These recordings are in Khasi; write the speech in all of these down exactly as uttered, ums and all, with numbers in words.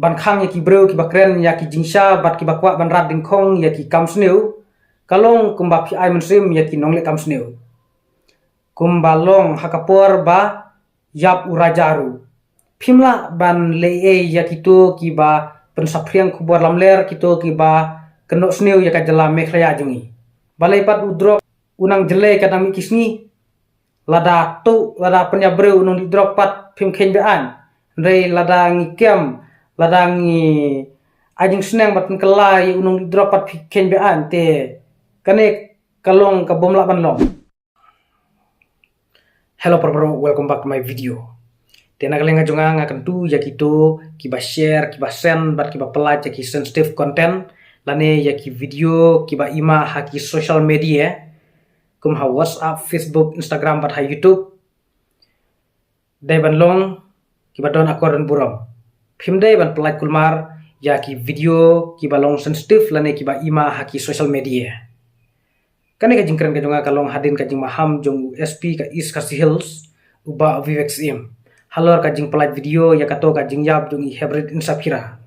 ban khang ïa ki briew kiba kren ïa ki jingshisha bad kiba kwah ban rat dyngkhong ïa ki kam sniew, ka long kumba phi ai mynsiem ïa ki nongleh kam sniew. Kumba long ha ka por ba ïap u Raja ruh. Phim lah ban leh ei ïa kito kiba pynsaphriang khubor lamler, kito kiba kynnoh sniew ïa ka jylla Meghalaya jong ngi. Balei pat u drok u nang jyllei ka dang mih ki sngi? Lada tu, lada pynïap briew u nongdih drok pat phim kheiñ be-aiñ. Hynrei lada ngi kem, lada ngi ai jingsneng bad pynkylla ïa u nongdih drok pat phim kheiñ be-aiñ, te kane ka long ka bym lah ban long. Hello para bro, welcome back to my video. Te na ka liang ka jong nga, nga kyntu ïa kito kiba share, kiba send bad kiba pynlait ïa ki sensitive content lane ïa ki video kiba i ma ha ki social media kum ha WhatsApp, Facebook, Instagram bad ha YouTube. Dei ban long kiba don akor don burom. Phim dei ban pynlait kulmar ïa ki video kiba long sensitive lane kiba i ma ha ki social media. Kane ka jingkren ka jong nga ka long hadien ka jingmaham jong u S P ka East Khasi Hills, u Bah Vivek Syiem, halor ka jingpynlait video ïa kato ka jingïap jong i Hebrid Insaphira.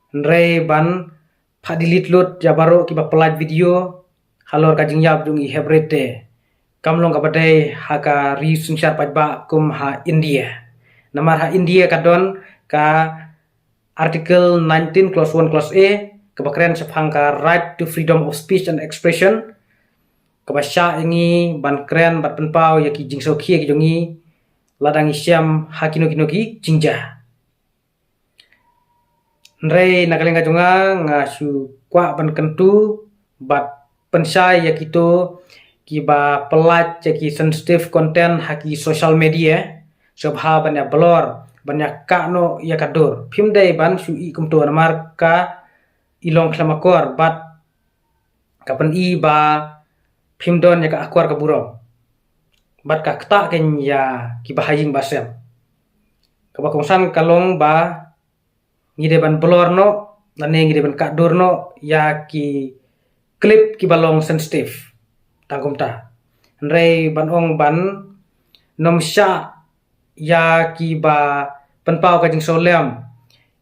Hynrei ban phah delete lut ïa baroh kiba pynlait video halor ka jingïap jong i Hebrid te, kam long kaba dei ha ka ri synshar paidbah kum ha India. Namar ha India ka don ka Article nineteen, clause one, clause A, kaba kren shaphang ka right to freedom of speech and expression, kaba shah ïa ngi ban kren bad pynpaw ïa ki jingsngewkhia ki jong ngi lada ngi shem ha kino kino ki jingjia. Hynrei na ka liang ka jong nga, nga shu kwah ban kyntu bad pynshai ïa kito kiba pynlait ïa ki sensitive content ha ki social media, sngewbha ban ïa blur, ban ïa kah noh ïa ka dur. Phim dei ban shu i kumto namar ka i long khlem akor bad ka pyni ba phim don ïa ka akor ka burom bad ka ktah kein ïa kiba ha ïing ba sem. Kaba kongsan ka long ba ngi dei ban blur noh lane ngi dei ban kah dur noh ïa ki clip kiba long sensitive tang kumta. Hynrei ban ong ban nym shah ïa kiba pynpaw ka jingsngewlem,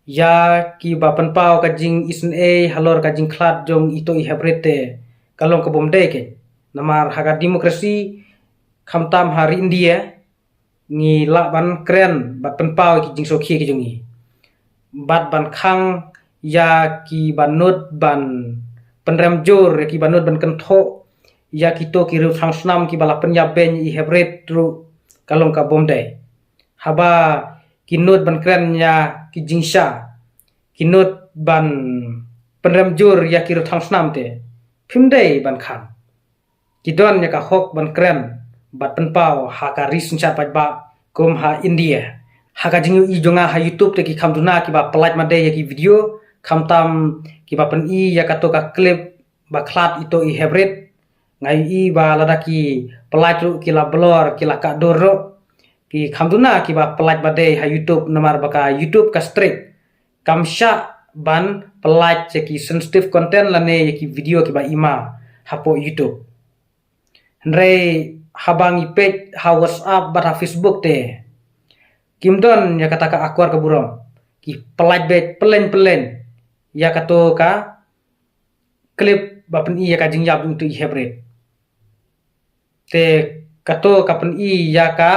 ïa kiba pynpaw ka jingisynei halor ka jingkhlad jong ito i Hebrid te, ka long ka bym dei kein. Namar ha ka demokrasi, khamtam ha ri India, ngi lah ban kren bad pynpaw ïa ki jingsngewkhia ki jong ngi bad ban khang ïa kiba nud ban pynrem jur, ïa kiba nud ban kynthoh ïa kito ki riew thrang snam kiba la pynïap beiñ ïa i Hebrid ruh, ka long ka bym dei. Haba ki nud ban kren ïa ki jingshisha, ki nud ban pynrem jur ïa ki riew thrang snam te, phim dei ban khang. Ki don ïa ka hok ban kren bad pynpaw ha ka ri synshar paidbah kum ha India. Ha ka jingïohi jong nga ha YouTube te, ki kham duna kiba pynlait mad ïa ki video, khamtam kiba pyni ïa kato ka clip ba khlad ito i Hebrid. Nga ïohi ba lada ki pynlait ruh ki la blur, ki la kah dur ruh, ki kham duna kiba pynlait mad ha YouTube namar ba ka YouTube ka strict. Kam shah ban pynlait ïa ki sensitive content lane ïa ki video kiba i ma hapoh YouTube. Hynrei haba ngi peit ha WhatsApp bad ha Facebook te, kim don ïa kata ka akor ka burom. Ki pynlait beit pynleng pynleng ïa kato ka clip ba pyni ïa ka jingïap jong ito i Hebrid. Te kato ka pyni ïa ka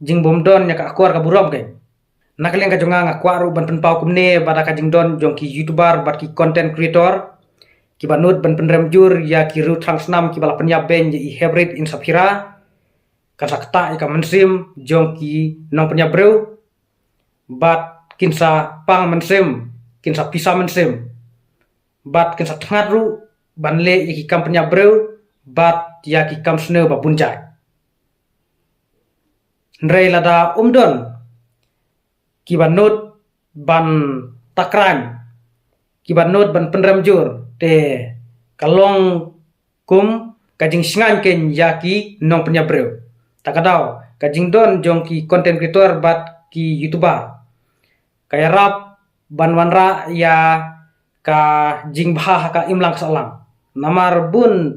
jingbymdon ïa ka akor ka burom kein. Na ka liang ka jong nga, nga kwah ruh ban pynpaw kumne bad ka jingdon jong ki YouTuber bad ki content creator kiba nud ban pynrem jur ïa ki riew thrang snam kiba la pynïap beiñ ïa i Hebrid Insaphira. Kan sa ktah ïa ka mynsiem jong ki nongpynïap briew bad kin sa pang mynsiem, kin sa pisa mynsiem bad kin sa thngat ruh ban leh ïa ki kam pynïap briew bad ïa ki kam sniew ba bun jait. Hynrei lada ym don kiba nud ban takran, kiba nud ban pynrem jur, te ka long kum ka jingshngaiñ kein ïa ki nongpynïap briew. Ta ka daw, ka jingdon jong ki content creator bad ki YouTuber ka ïarap ban wanrah ïa ka jingbha ha ka imlang ka sahlang. Namar bun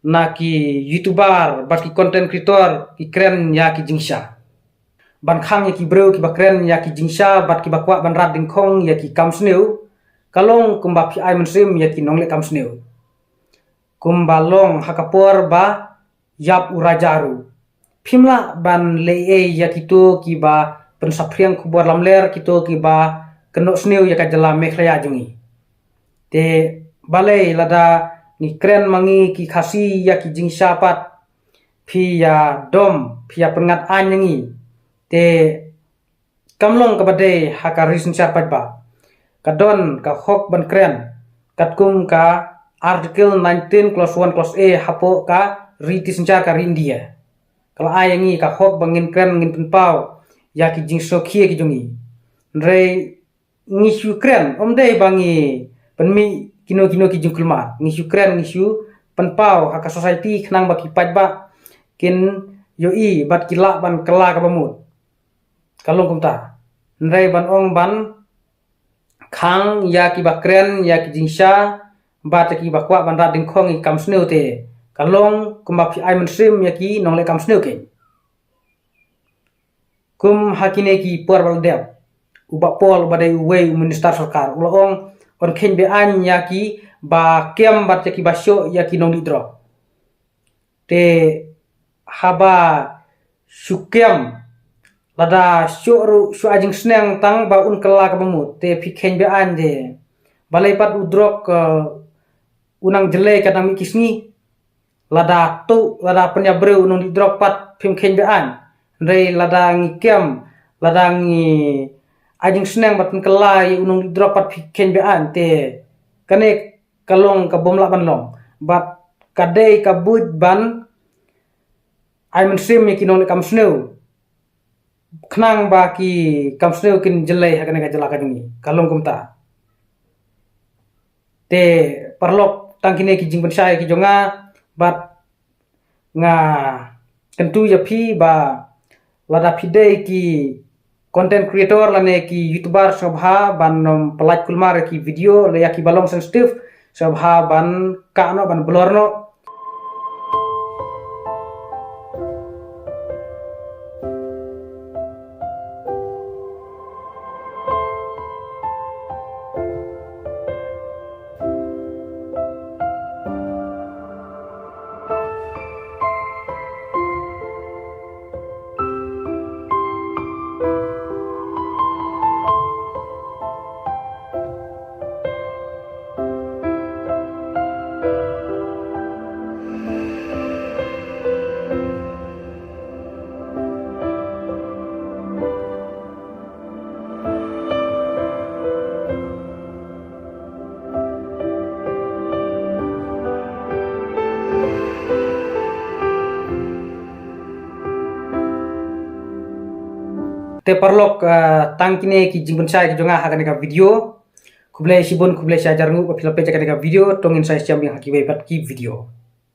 na ki YouTuber bad ki content creator ki kren ïa ki jingshisha. ban khang ïa ki briew kiba kren ïa ki jingshisha bad kiba kwah ban rat dingkhong ïa ki kam sniew, ka long kumba phi ai mynsiem ïa ki nongleh kam sniew. Kumba long ha ka por ba ïap u Raja ruh, phim lah ban leh ei ïa kito kiba pynsaphriang khubor lamler, kito kiba kynnoh sniew ïa ka jylla Meghalaya jong ngi. Te balei lada ngi kren ma ngi ki Khasi ïa ki jingshisha pat, phi ïa dom, phi ïa pynngat aiñ ïa ngi? Te kam long kaba dei ha ka ri synshar paidbah. Ka don ka hok ban kren katkum ka Article nineteen, clause one, clause A hapoh ka riti synshar ka ri India. Ka la ai ïa ngi ka hok ba ngin kren, ngin pynpaw ïa ki jingsngewkhia ki jong ngi. Hynrei ngi shu kren, ym dei ba ngi pynmih kino kino ki jingkulmar. Ngi shu kren, ngi shu pynpaw ha ka society khnang ba ki paidbah kin ïohi bad ki lah ban kylla kaba mut. Ka long kumta. Hynrei ban ong ban khang ïa kiba kren ïa ki jingshisha bad ïa kiba kwah ban rat dingkhong ïa ki kam sniew, te ka long kumba phi ai mynsiem ïa ki nongleh kam sniew keiñ. Kum ha kine ki por ba la dep, u Bah Paul uba dei uwei u minister sorkar u la ong un kheiñ be-aiñ ïa kiba kem bad ïa kiba shoh ïa ki nongdih drok. Te haba shu kem, lada shoh ruh shu ai jingsneng tang ba un kylla kaba mut, te phi kheiñ be-aiñ de. Balei pat u drok, eh, u nang jyllei katba mih ki sngi? Lada tuh, lada pynïap briew u nongdih drok pat phim kheiñ be-aiñ. Hynrei lada ngi kem, lada ngi ai jingsneng bad pynkylla ïa u nongdih drok pat phi kheiñ be-aiñ, te kane ka long ka bym lah ban long. Bad ka dei ka buit ban ai mynsiem ïa ki nongleh kam sniew khnang ba ki kam sniew kin jyllei ha kane ka jylla ka jong ngi. Ka long kumta. Te paralok, tang kine ki jingpynshai ki jong nga, bad nga kyntu ïa phi ba lada phi dei ki content creator lane ki YouTuber, sngewbha ban ym pynlait kulmar ïa ki video, lane ïa kiba long sensitive, sngewbha ban kah noh, ban blur noh. Te paralok, ah, tang kine ki jingpynshai ki jong nga ha kane ka video. Khublei shibun, khublei shihajar nguh ba phi la peit ïa kane ka video. To ngin sa ïashem biang ha kiwei pat ki video.